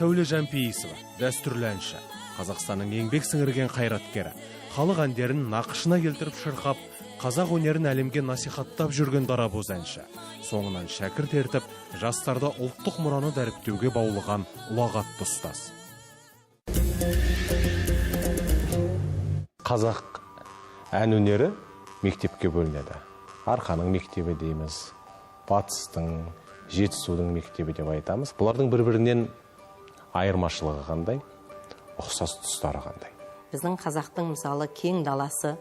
Сәуле Жампейісова, дәстүрлі әнші, Қазақстанның еңбек сіңірген қайраткері, халық әндерін нақышына келтіріп шырқап, қазақ өнерін әлемге насихаттап жүрген дарабоз әнші. Соңынан шәкірт ертіп, жастарды ұлттық мұраны дәріптеуге баулыған ұлағатты ұстаз. Қазақ ән өнері мектепке бөлінеді. Арқаның мектебі дейміз, батыстың, Жетісудың мектебі деп айтамыз. Бұлардың бір-бірінен айырмашылығы қандай, ұқсас тұстары қандай? Біздің қазақтың мысалы кең даласы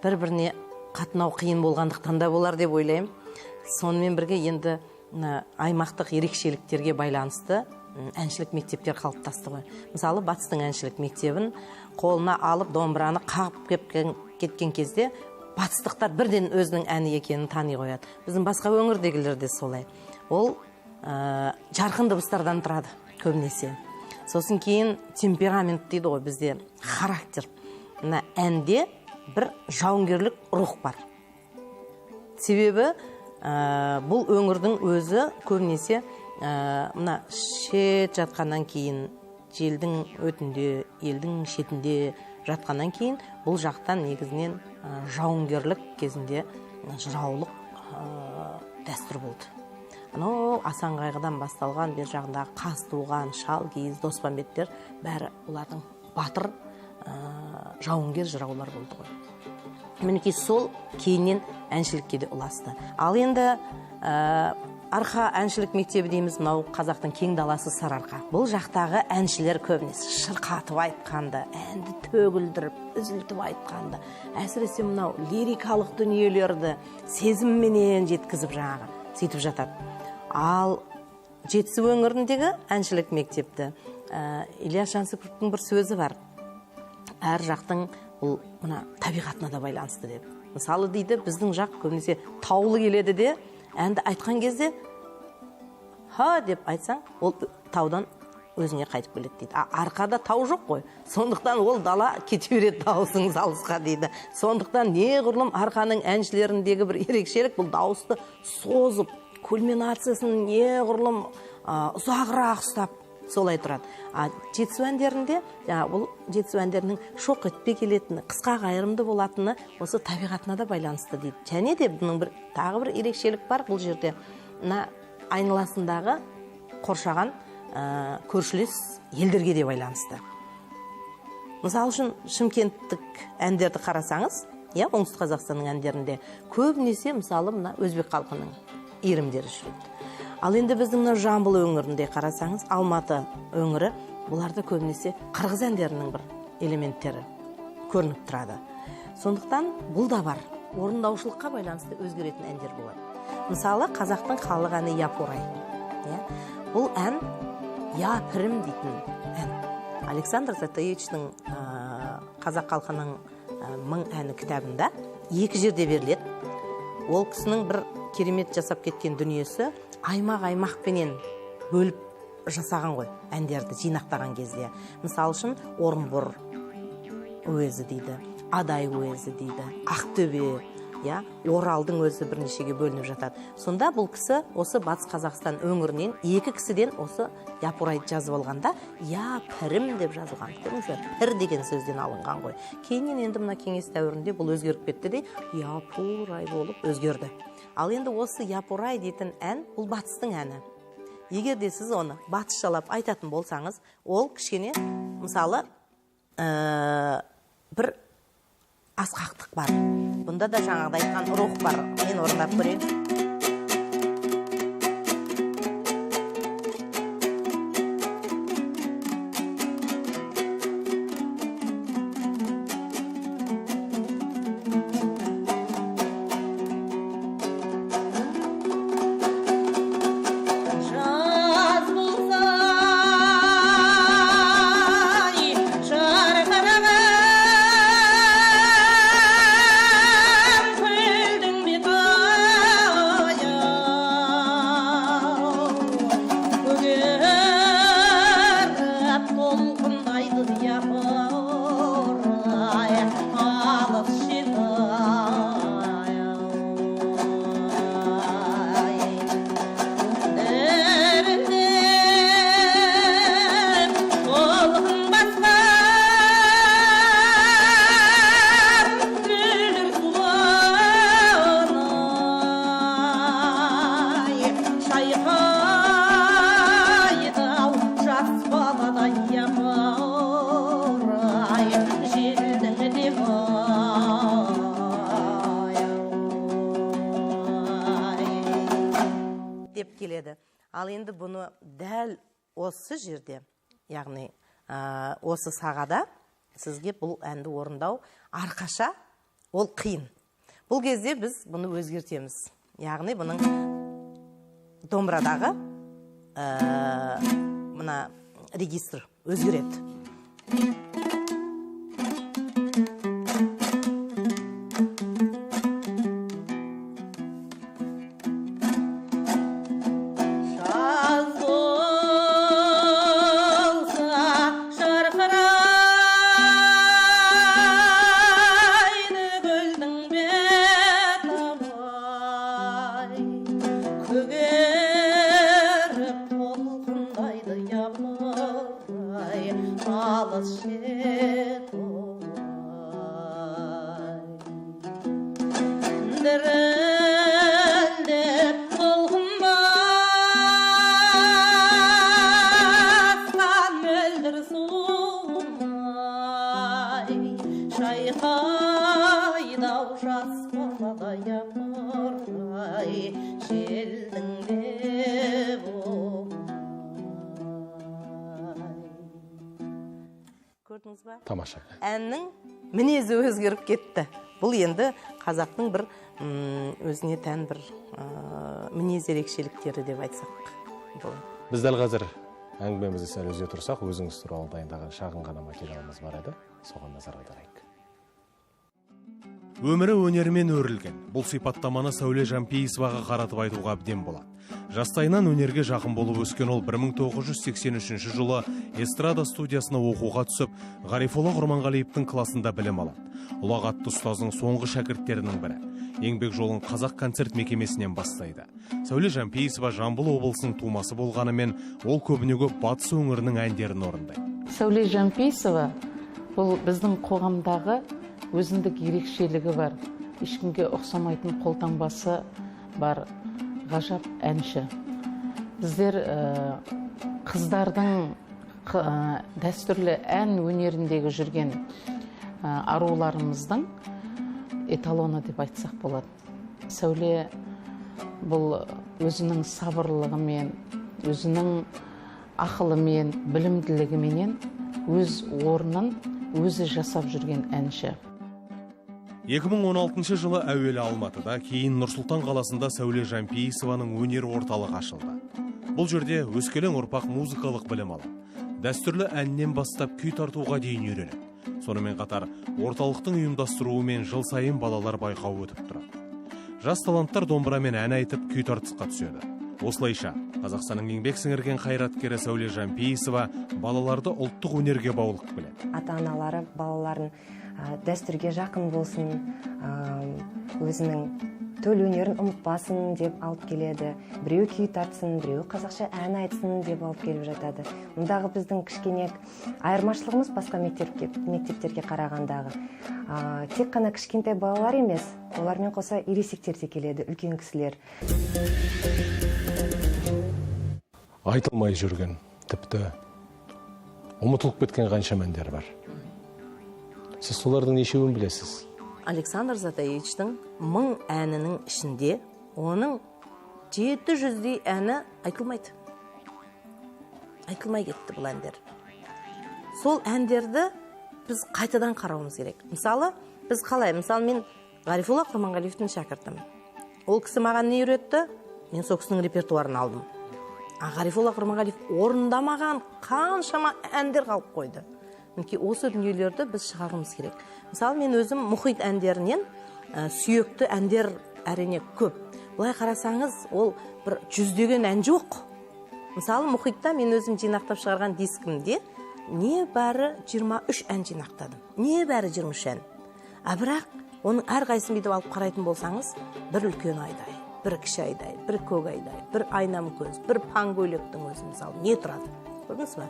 бір-біріне қатынау қиын болғандықтан да болар деп ойлаймын. Сонымен бірге енді аймақтық ерекшеліктерге байланысты әншілік мектептер қалыптасты ғой. Мысалы, батыстың әншілік мектебін қолына алып домбыраны қағып кеткен кезде батыстықтар бірден өзінің әні екенін тани қояды. Біздің басқа өңірдегілер де солай. Ол жарқын дыбыстардан тұрады көбінесе. Сосын кейін темперамент дейді ғой бізде, характер. Мына әнде бір жауынгерлік рух бар. Себебі бұл өңірдің өзі көбінесе мына шет жатқаннан кейін, желдің өтінде, елдің шетінде жатқаннан кейін бұл жақтан негізінен жауынгерлік кезінде жыраулық дәстүр болды. Анау Асан Қайғыдан басталған бер жағындағы Қазтуған, Шалкиіз, Доспамбеттер бәрі олардың батыр жауынгер жыраулар болды ғой. Мінекей сол кейіннен әншілікке де ұласты. Ал енді Арқа әншілік мектебі дейміз, мынау қазақтың кең даласы Сарыарқа. Бұл жақтағы әншілер көбінесе шырқатып айтқанды, әнді төгілдіріп, үзілтіп айтқанды, әсіресе мынау лирикалық дүниелерді сезімменен жеткізіп жаңағы сөйтіп жатады. Ал Жетісу өңіріндегі әншілік мектепті Ильяс Жансүгіровтің бір сөзі бар. Әр жақтың бұл мына табиғатына да байланысты деп. Мысалы дейді, біздің жақ көбінесе таулы келеді де, әнді айтқан кезде ха деп айтсаң, ол таудан өзіңе қайтып келеді дейді. Арқада тау жоқ қой, сондықтан ол дала кете береді дауысыңыз алысқа дейді. Сондықтан неғұрлым арқаның әншілеріндегі бір ерекшелік бұл дауысты созып, кульминациясын неғұрлым ұзағырақ ұстап солай тұрады. Жетісу әндерінде, бұл жетісу әндерінің шоқ етпей келетіні, қысқа қайырымды болатыны осы табиғатына да байланысты дейді. Және де бұның бір, тағы бір ерекшелік бар бұл жерде. Мына айналасындағы қоршаған көршілес елдерге де байланысты. Мысалы үшін шымкенттік әндерді қарасаңыз, иә, Оңтүстік Қазақстанның әндерінде көбінесе мысалы мына өзбек халқының иірімдері жүреді. Ал енді біздің мына Жамбыл өңірінде қарасаңыз, Алматы өңірі, бұларда көбінесе қырғыз әндерінің бір элементтері көрініп тұрады. Сондықтан бұл да бар. Орындаушылыққа байланысты өзгеретін әндер болады. Мысалы, қазақтың халық әні Япурай. Иә? Бұл ән Я пірім дейтін ән. Александр Затаевичтің қазақ халқының мың әні кітабында екі жерде беріледі. Ол кісінің бір керемет жасап кеткен дүниесі аймақ-аймақпенен бөліп жасаған ғой әндерді жинақтаған кезде. Мысалы үшін Орынбор уезі дейді, Адай уезі дейді, Ақтөбе, иә, Оралдың өзі бірнешеге бөлініп жатады. Сонда бұл кісі осы Батыс Қазақстан өңірінен екі кісіден осы Япурайды жазып алғанда Я пірім деп жазылған. Көрдіңіз бе? Пір деген сөзден алынған ғой. Кейіннен енді мына кеңес дәуірінде бұл өзгеріп кетті де Япурай болып өзгерді. Ал енді осы Япурай дейтін ән бұл батыстың әні. Егер де сіз оны батысшалап айтатын болсаңыз, ол кішкене мысалы бір асқақтық бар. Бұнда да жаңағыдай айтқан рух бар. Мен орындап көрейін. Ал енді бұны дәл осы жерде, яғни осы сағада сізге бұл әнді орындау арқаша ол қиын. Бұл кезде біз бұны өзгертеміз. Яғни бұның домбырадағы мына регистр өзгереді. Тамаша. Әннің мінезі өзгеріп кетті. Бұл енді қазақтың бір өзіне тән бір мінез ерекшеліктері деп айтсақ болады. Біз дәл қазір әңгімемізді сәл үзе тұрсақ, өзіңіз туралы дайындаған шағын ғана материалымыз бар еді, соған назар аударайық. Өмірі өнермен өрілген. Бұл сипаттаманы Сәуле Жампейісоваға қаратып айтуға әбден болады. Жастайынан өнерге жақын болып өскен ол 1983 жылы эстрада студиясына оқуға түсіп, Ғарифолла Құрманғалиевтің класында білім алады. Ұлағатты ұстаздың соңғы шәкірттерінің бірі. Еңбек жолын Қазақ концерт мекемесінен бастайды. Сәуле Жампейісова Жамбыл облысының тумасы болғанымен, ол көбіне көп батыс өңірінің әндерін орындайды. Сәуле Жампейісова бұл біздің қоғамдағы өзіндік ерекшелігі бар, ешкімге ұқсамайтын қолтаңбасы бар ғажап әнші. Біздер қыздардың дәстүрлі ән өнеріндегі жүрген аруларымыздың эталоны деп айтсақ болады. Сәуле бұл өзінің сабырлығымен, өзінің ақылымен, білімділігіменен өз орнын өзі жасап жүрген әнші. 2016 жылы әуелі Алматыда, кейін Нұр-Сұлтан қаласында Сәуле Жампейісованың өнер орталығы ашылды. Бұл жерде өскелең ұрпақ музыкалық білім алады. Дәстүрлі әннен бастап күй тартуға дейін үйренеді. Сонымен қатар орталықтың ұйымдастыруымен жыл сайын балалар байқауы өтіп тұрады. Жас таланттар домбырамен ән айтып күй тартысқа түседі. Осылайша, Қазақстанның еңбек сіңірген қайраткері Сәуле Жампейісова балаларды ұлттық өнерге баулып келеді. Ата-аналары балаларын дәстүрге жақын болсын, өзінің төл өнерін ұмытпасын деп алып келеді. Біреу күй тартсын, біреу қазақша ән айтсын деп алып келіп жатады. Мұндағы біздің кішкене айырмашылығымыз басқа мектептерге қарағандағы. Тек қана кішкентай балалар емес, олармен қоса ересектер де келеді, үлкен кісілер. Айтылмай жүрген, тіпті ұмытылып кеткен қанша әндер бар. Сіз солардың нешеуін білесіз? Александр Затаевичтің 1000 әнінің ішінде оның 700-дей әні айтылмайды. Айтылмай кетті бұл әндер. Сол әндерді біз қайтадан қарауымыз керек. Мысалы, біз қалай? Мысалы, мен Ғарифолла Құрманғалиевтің шәкіртімін. Ол кісі маған не үйретті? Мен сол кісінің репертуарын алдым. А Ғарифолла Құрманғалиев орындамаған қаншама әндер қалып қойды. Мінекей осы дүниелерді біз шығаруымыз керек. Мысалы, мен өзім мұхит әндерінен сүйекті әндер әрине көп. Былай қарасаңыз, ол бір жүздеген ән жоқ. Мысалы, мұхитта мен өзім жинақтап шығарған дискімде небәрі 23 ән жинақтадым. Небәрі 23 ән. А бірақ оның әрқайсысын бүйтіп алып қарайтын болсаңыз, бір үлкен айдай, бір кіші айдай, бір көк айдай, бір айнам көз, бір паң көйлектің өзі мысалы не тұрады? Көрдіңіз бе?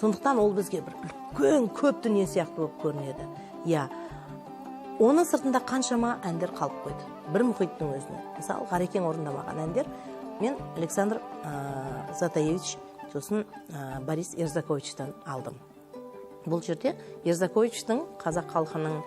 Сондықтан ол бізге бір үлкен көп дүние сияқты болып көрінеді. Иә, оның сыртында қаншама әндер қалып қойды. Бір мұхиттың өзіне. Мысалы, Ғарекең орындамаған әндер. Мен Александр Затаевич, сосын Борис Ерзаковичтан алдым. Бұл жерде Ерзаковичтің қазақ халқының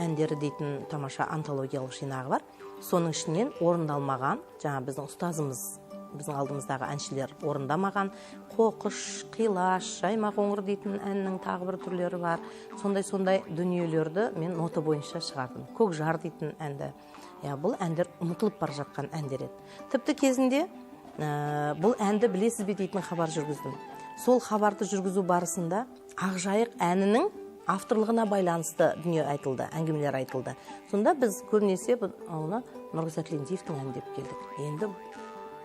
әндері дейтін тамаша антологиялық жинағы бар. Соның ішінен орындалмаған, жаңа біздің ұстазымыз Біздің алдымыздағы әншілер орындамаған. Қоқыш, қилаш, жайма қоңыр дейтін әннің тағы бір түрлері бар. Сондай-сондай дүниелерді мен нота бойынша шығардым. Көкжар дейтін әнді. Бұл әндер ұмытылып бара жатқан әндер еді. Тіпті кезінде бұл әнді білесіз бе дейтін хабар жүргіздім. Сол хабарды жүргізу барысында Ақжайық әнінің авторлығына байланысты дүние айтылды, әңгімелер айтылды. Сонда біз көбінесе оны Нұрғиса Тілендиевтің әні деп келдік. Енді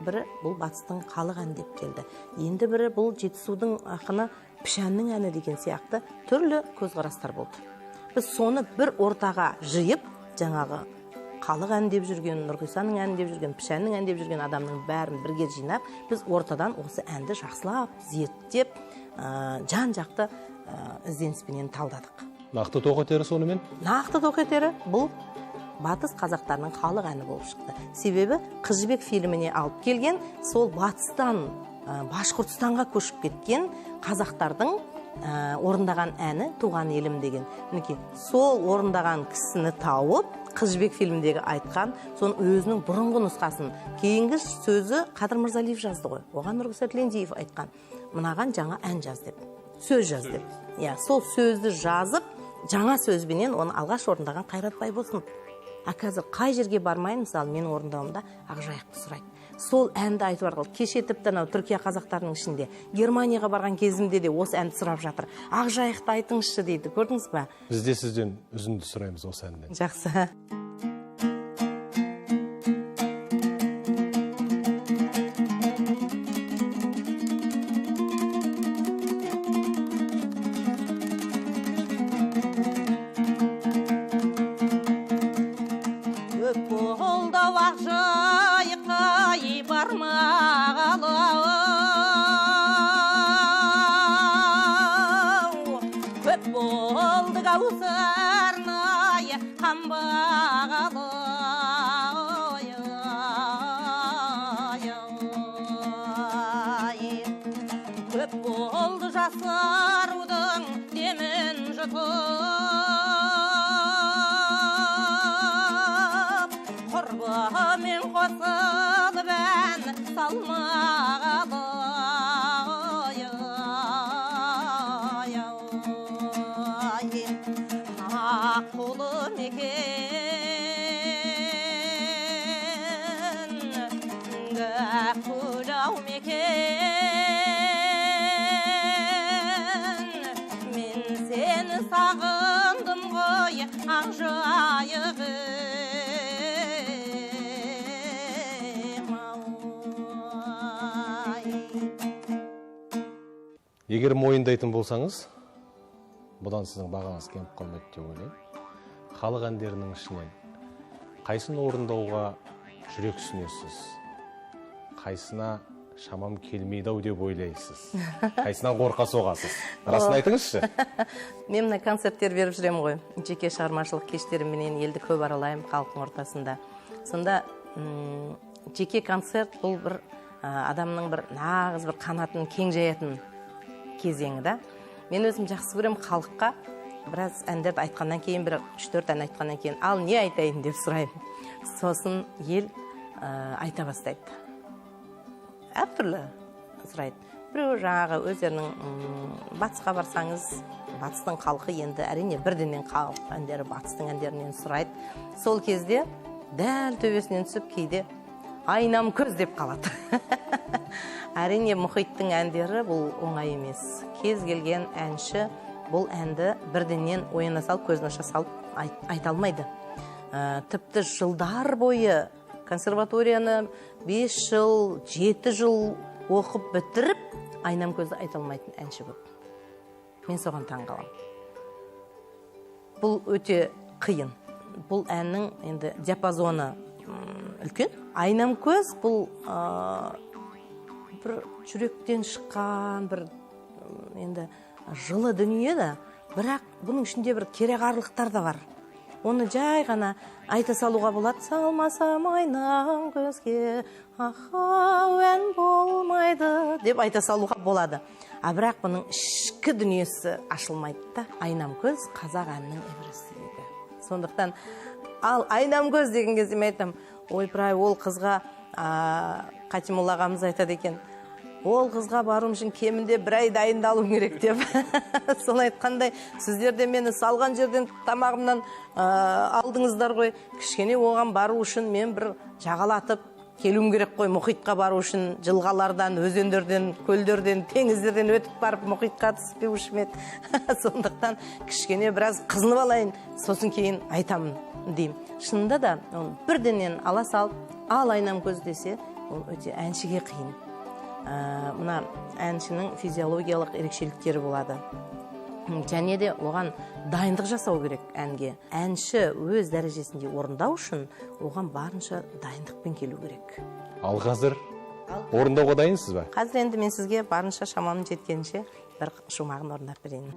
бірі бұл батыстың халық әні деп келді. Енді бірі бұл Жетісудың ақыны Пішанның әні деген сияқты түрлі көзқарастар болды. Біз соны бір ортаға жиып, жаңағы халық әні деп жүрген, Нұрғисаның әні деп жүрген, Пішанның әні деп жүрген адамның бәрін бірге жинап, біз ортадан осы әнді жақсылап зерттеп, жан-жақты ізденіспенен талдадық. Нақты тоқетері сонымен? Нақты тоқетері бұл батыс қазақтарының халық әні болып шықты. Себебі Қыз Жібек фильміне алып келген, сол батыстан Башқұртстанға көшіп кеткен қазақтардың орындаған әні Туған елім деген. Мінекей, сол орындаған кісіні тауып, Қыз Жібек фильміндегі айтқан, соның өзінің бұрынғы нұсқасын, кейінгі сөзі Қадыр Мырзалиев жазды ғой. Оған Нұрғиса Тілендиев айтқан, мынаған жаңа ән жаз деп, сөз жаз деп. Сол сөзді жазып, жаңа сөзбенен оны алғаш орындаған Қайрат Байбосынов. А қазір қай жерге бармайын, мысалы, менің орындауымда Ақжайықты сұрайды. Сол әнді айтып арқылы, кеше тіпті анау Түркия қазақтарының ішінде, Германияға барған кезімде де осы әнді сұрап жатыр. Ақжайықты айтыңызшы дейді, көрдіңіз ба? Біз де сізден үзінді сұраймыз осы әннен. Жақсы. Егер мойындайтын болсаңыз, бұдан сіздің бағаңыз кеміп қалмайды деп ойлаймын. Халық әндерінің ішінен қайсын орындауға жүрексінесіз, қайсына шамам келмейді ау деп ойлайсыз, қайсынан қорқа соғасыз? Расын айтыңызшы. Мен мына концерттер беріп жүремін ғой, жеке шығармашылық кештеріменен елді көп аралаймын халықтың ортасында. Сонда жеке концерт бұл бір адамның бір нағыз бір қанатын кең жаятын кезеңі да. Мен өзім жақсы көремін халыққа біраз әндерді айтқаннан кейін, бір 3-4 ән айтқаннан кейін, ал не айтайын деп сұраймын. Сосын ел айта бастайды. Әртүрлі сұрайды. Біреу жаңағы өздерінің батысқа барсаңыз, батыстың халқы енді әрине бірденен халық әндері батыстың әндерінен сұрайды. Сол кезде дәл төбесінен түсіп кейде айнам көз деп қалады. Әрине мұхиттың әндері бұл оңай емес. Кез келген әнші бұл әнді бірденнен ояна салып, көзін аша салып айта алмайды. Тіпті жылдар бойы консерваторияны 5 жыл, 7 жыл оқып бітіріп, айнам көзді айта алмайтын әнші көп. Мен соған таң қаламын. Бұл өте қиын. Бұл әннің енді диапазоны үлкен. Айнам көз бұл бір жүректен шыққан бір енді жылы дүние да, бірақ бұның ішінде бір кереғарлықтар да бар. Оны жай ғана айта салуға болады. Салмасам айнам көзге, ахау ән болмайды деп айта салуға болады. А бірақ бұның ішкі дүниесі ашылмайды да. Айнам көз қазақ әнінің Эвересті дейді. Сондықтан ал айнам көз деген кезде мен айтамын, ойпырай, ол қызға Қатимолла ағамыз айтады екен, ол қызға баруым үшін кемінде бір ай дайындалуым керек деп. Соны айтқандай, сіздер де мені салған жерден тамағымнан алдыңыздар ғой. Кішкене оған бару үшін мен бір жағалатып келуім керек қой. Мұхитқа бару үшін жылғалардан, өзендерден, көлдерден, теңіздерден өтіп барып мұхитқа түспеуші ме еді. Сондықтан кішкене біраз қызынып алайын, сосын кейін айтамын деймін. Шынында да, оны бірденнен ала салып, ал айнам көз десе, ол өте әншіге қиын. Мына әншінің физиологиялық ерекшеліктері болады. Және де оған дайындық жасау керек әнге. Әнші өз дәрежесінде орындау үшін оған барынша дайындықпен келу керек. Ал қазір орындауға дайынсыз ба? Қазір енді мен сізге барынша шамам жеткенше бір шумағын орындап берейін.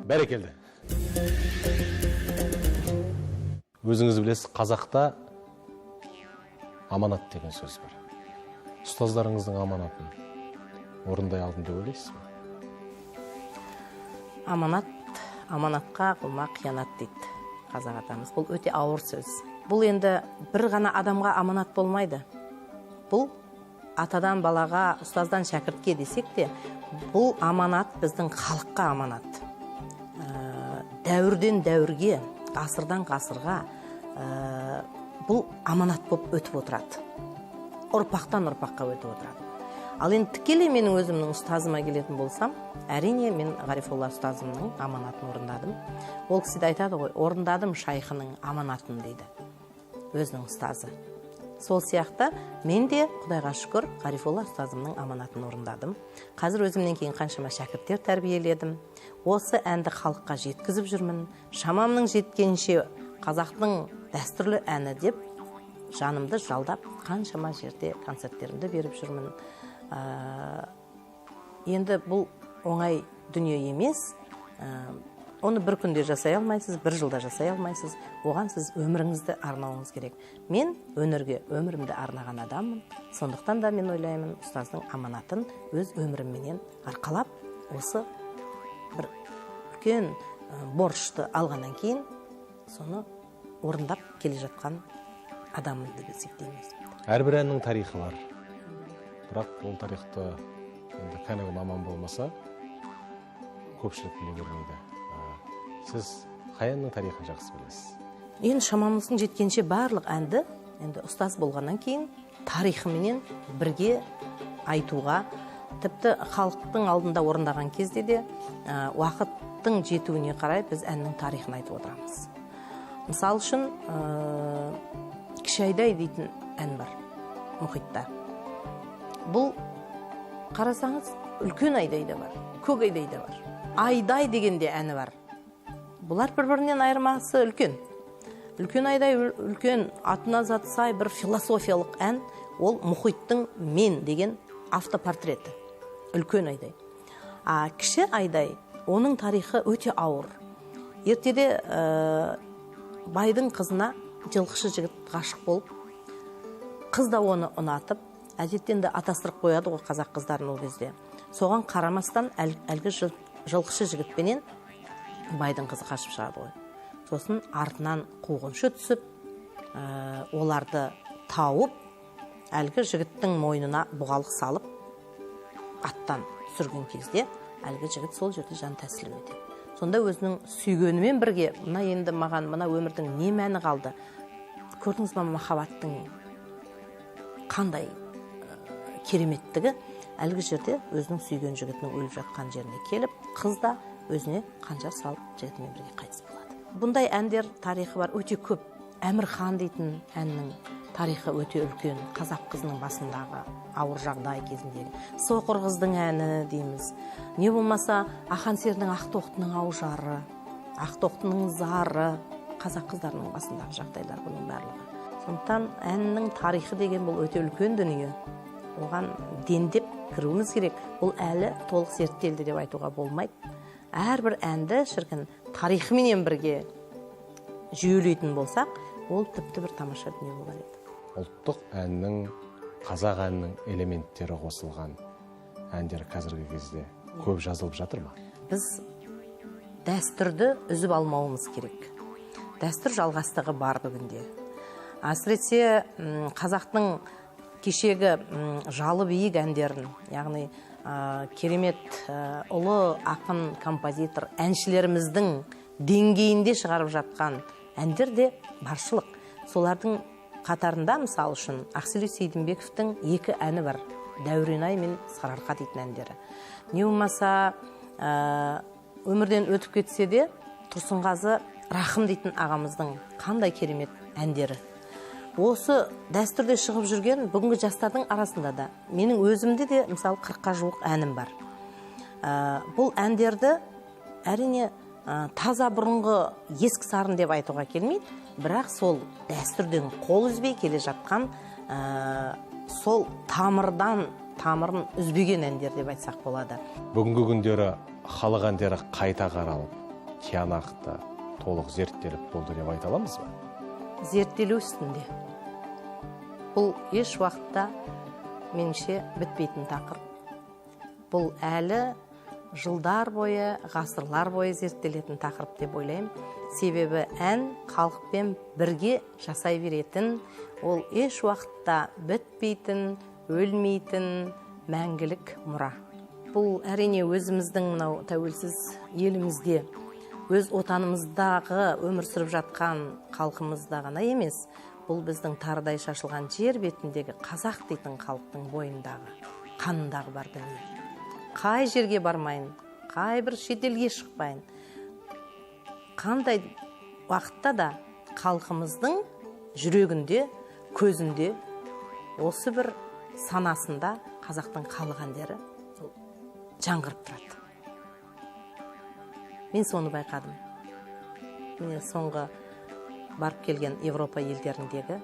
Бәрекелді. Өзіңіз білесіз, қазақта аманат деген сөз бар. Ұстаздарыңыздың аманатын орындай алдым деп ойлайсыз ба? Аманат, аманатқа қылма қиянат дейді қазақ атамыз. Бұл өте ауыр сөз. Бұл енді бір ғана адамға аманат болмайды. Бұл атадан балаға, ұстаздан шәкіртке десек те, бұл аманат біздің халыққа аманат. Дәуірден дәуірге, ғасырдан ғасырға бұл аманат болып өтіп отырады. Ұрпақтан ұрпаққа өтіп отырады. Ал енді тікелей менің өзімнің ұстазыма келетін болсам, әрине мен Ғарифолла ұстазымның аманатын орындадым. Ол кісі де айтады ғой, орындадым шайхының аманатын дейді, өзінің ұстазы. Сол сияқты мен де Құдайға шүкір Ғарифолла ұстазымның аманатын орындадым. Қазір өзімнен кейін қаншама шәкірттер тәрбиеледім. Осы әнді халыққа жеткізіп жүрмін. Шамамның жеткенше қазақтың дәстүрлі әні деп жанымды жалдап қаншама жерде концерттерімді беріп жүрмін. Енді бұл оңай дүние емес. Оны бір күнде жасай алмайсыз, бір жылда жасай алмайсыз. Оған сіз өміріңізді арнауыңыз керек. Мен өнерге өмірімді арнаған адаммын. Сондықтан да мен ойлаймын, ұстаздың аманатын өз өмірімменен арқалап, осы бір үлкен борышты алғаннан кейін соны орындап келе жатқан адаммын деп есептеймін. Әрбір әннің тарихы бар. Бірақ ол тарихты енді кәнігі маман болмаса, көпшілік біле бермейді. Сіз қай әннің тарихын жақсы білесіз? Енді шамамыздың жеткенше барлық әнді енді ұстаз болғаннан кейін тарихыменен бірге айтуға, тіпті халықтың алдында орындаған кезде де уақыттың жетуіне қарай біз әннің тарихын айтып отырамыз. Мысал үшін, Кіші Айдай дейтін ән бар мұхитта. Бұл Қарасаңыз, үлкен айдай да бар, көк айдай да бар, айдай деген де әні бар. Бұлар бір-бірінен айырмасы үлкен. Үлкен айдай үлкен, атына заты сай бір философиялық ән, ол мұхиттың мен деген автопортреті. Үлкен айдай. А кіші айдай, оның тарихы өте ауыр. Ертеде байдың қызына жылқышы жігіт ғашық болып, қыз да оны ұнатып, әдеттен де атастырып қояды ғой қазақ қыздарын ол кезде. Соған қарамастан әлгі жылқышы жігітпенен байдың қызы қашып шығады ғой. Сосын артынан қуғыншы түсіп, оларды тауып, әлгі жігіттің мойнына бұғалық салып, аттан түсірген кезде әлгі жігіт сол жерде жан тәсілім етеді. Сонда өзінің сүйгенімен бірге, мына енді маған мына өмірдің не мәні қалды? Көрдіңіз бе махаббаттың қандай кереметтігі? Әлгі жерде өзінің сүйген жігітінің өліп жатқан жеріне келіп, қыз да өзіне қанжар салып жігітімен бірге қайтыс болады. Бұндай әндер тарихы бар өте көп. Әмірхан дейтін әннің тарихы өте үлкен, қазақ қызының басындағы ауыр жағдай кезіндегі. Соқыр қыздың әні дейміз. Не болмаса Ақан серінің Ақтоқтының аужары, Ақтоқтының зары, қазақ қыздарының басындағы жағдайлар бұның барлығы. Сондықтан әннің тарихы деген бұл өте үлкен дүние. Оған дендеп кіруіміз керек. Бұл әлі толық зерттелді деп айтуға болмайды. Әрбір әнді шіркін тарихыменен бірге жүйелейтін болсақ, ол тіпті бір тамаша дүние болар еді. Ұлттық әннің, қазақ әнінің элементтері қосылған әндер қазіргі кезде көп жазылып жатыр ма? Біз дәстүрді үзіп алмауымыз керек. Дәстүр жалғастығы бар бүгінде. Әсіресе қазақтың кешегі жалы биік әндерін, яғни керемет ұлы ақын, композитор, әншілеріміздің деңгейінде шығарып жатқан әндер де баршылық. Солардың қатарында, мысал үшін, Ақселеу Сейдімбековтің екі әні бар. Дәурен-ай мен Сарыарқа дейтін әндері. Не болмаса, өмірден өтіп кетсе де, Тұрсынғазы Рахым дейтін ағамыздың қандай керемет әндері. Осы дәстүрде шығып жүрген бүгінгі жастардың арасында да, менің өзімде де, мысалы, 40-қа жуық әнім бар. Бұл әндерді әрине таза бұрынғы ескі сарын деп айтуға келмейді, бірақ сол дәстүрден қол үзбей келе жатқан, сол тамырдан тамырын үзбеген әндер деп айтсақ болады. Бүгінгі күндері халық әндері қайта қаралып, тиянақты толық зерттеліп болды деп айта аламыз ба? Зерттелу үстінде. Бұл еш уақытта меніңше бітпейтін тақырып. Бұл әлі жылдар бойы, ғасырлар бойы зерттелетін тақырып деп ойлаймын. Себебі ән халықпен бірге жасай беретін, ол еш уақытта бітпейтін, өлмейтін мәңгілік мұра. Бұл әрине өзіміздің мынау тәуелсіз елімізде, өз отанымыздағы өмір сүріп жатқан халқымызда ғана емес, бұл біздің тарыдай шашылған жер бетіндегі қазақ дейтін халықтың бойындағы, қанындағы бар дүние. Қай жерге бармайын, қай бір шетелге шықпайын, қандай уақытта да халқымыздың жүрегінде, көзінде, осы бір санасында қазақтың халық әндері жаңғырып тұрады. Мен соны байқадым. Міне соңғы барып келген Европа елдеріндегі,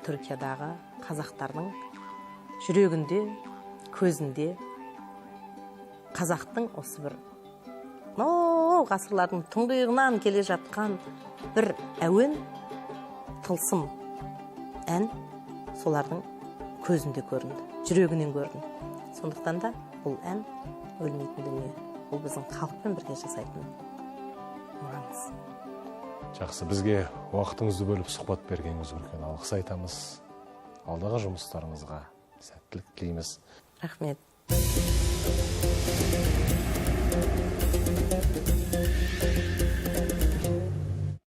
Түркиядағы қазақтардың жүрегінде, көзінде қазақтың осы бір ғасырлардың тұңғиығынан келе жатқан бір әуен, тылсым ән солардың көзінде көрінді, жүрегінен көрінді. Сондықтан да бұл ән өлмейтін дүние. Бұл біздің халықпен бірге жасайтын мұрамыз. Жақсы, бізге уақытыңызды бөліп сұхбат бергеніңізге үлкен алғыс айтамыз. Алдағы жұмыстарыңызға сәттілік тілейміз. Рахмет.